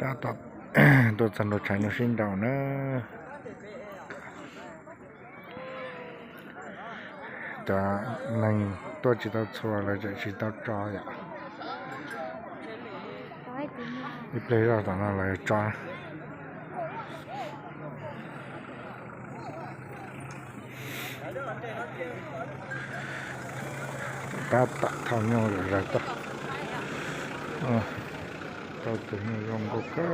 Tab tom tuaj txog nraum tshav nyuj sib nraus na. Cov neeg tuaj tsis tau txhua lawv tseem tsis tau tso yom. Ib pliag zoj tom no lawv tso. Tab tom thauj nyuj zom zaws tuaj. Thauj tus nyuj zoo nkauj kawg.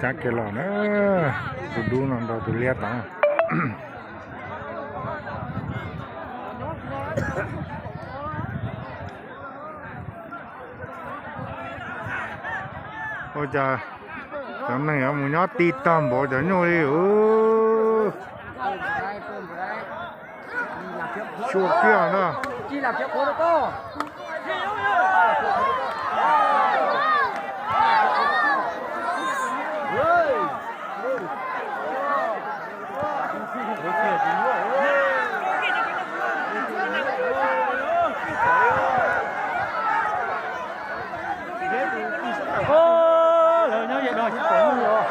Cab kiag los na, tus dub no nrog tus liab tod. Ua cas cov neeg yuav mus nyob ti tag npaum cov nyuj li. Xyuas kiag na. Lawv nyob ze no tsis pom nyuj li os.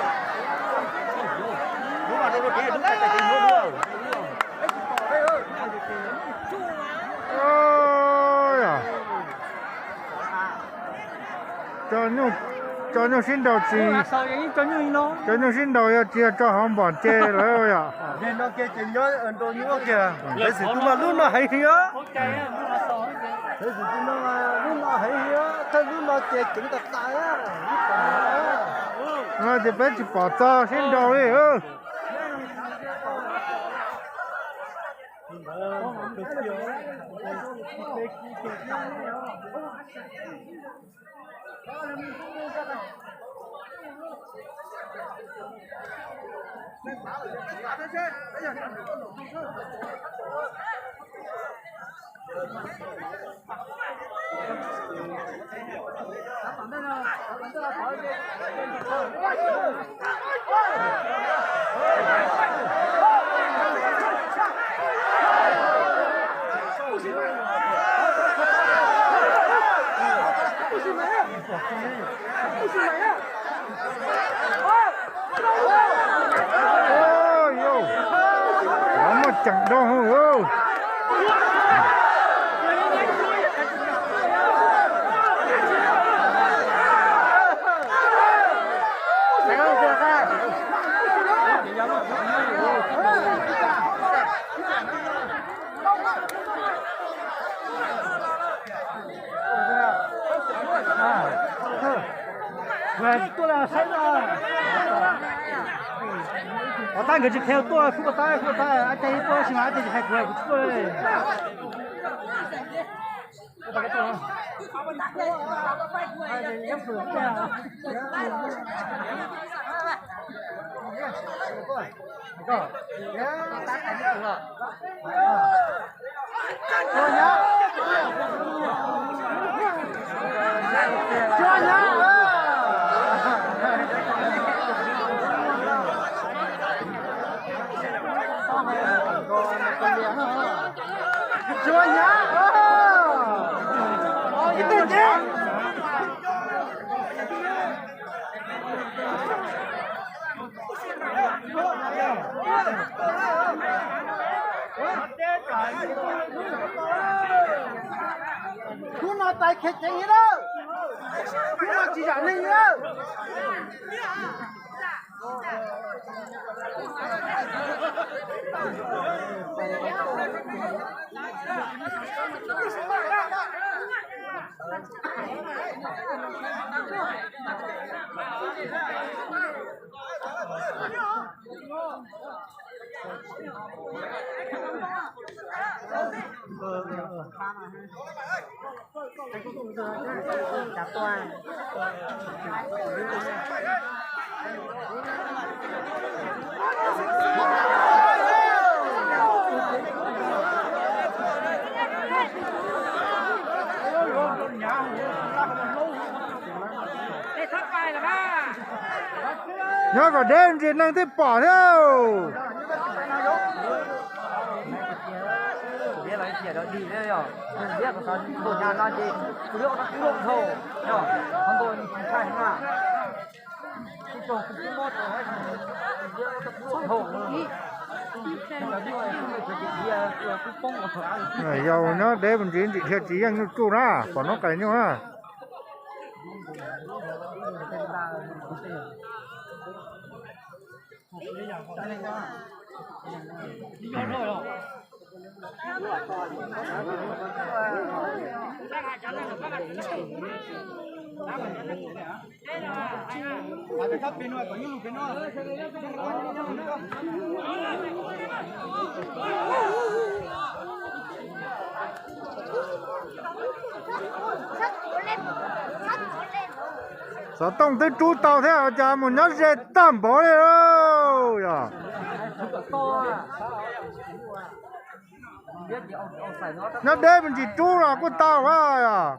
Tso nyuj sib nraus tsis, tso nyuj sib nraus yog tsis yog tso hauv npom ces lawm yom. Peb xwm tub mas lub no heev heev os. Peb xwm tub no lub no heev heev os, thawj lub no ces ceev tas tas. No ces peb tsis pom txog sib nraus li. Muaj ceem doo. Tuaj saib no. Pov tab nkawd tsis qhia tuaj, khub pov tab, khub pov tab, ab cai tuaj sis mas ab cai tsis qhia kuv, kuv tsis tuaj. Tsuas nyab ib tug ces. Hnub no tais khiav ceev li lawm. Tsis zam neeg. Nyob kom deb ntsis neeg thiaj pom thiab. Yog nyob deb mus ntsis ntsim dhia tsis yeej nyuj tsuj na, pom nub qais nyuj na. Xov tooj twb rub tau thiab, cas mus nyob ze tag npaum li yog. Nyob deb me ntsis rub los kuj tau a yog.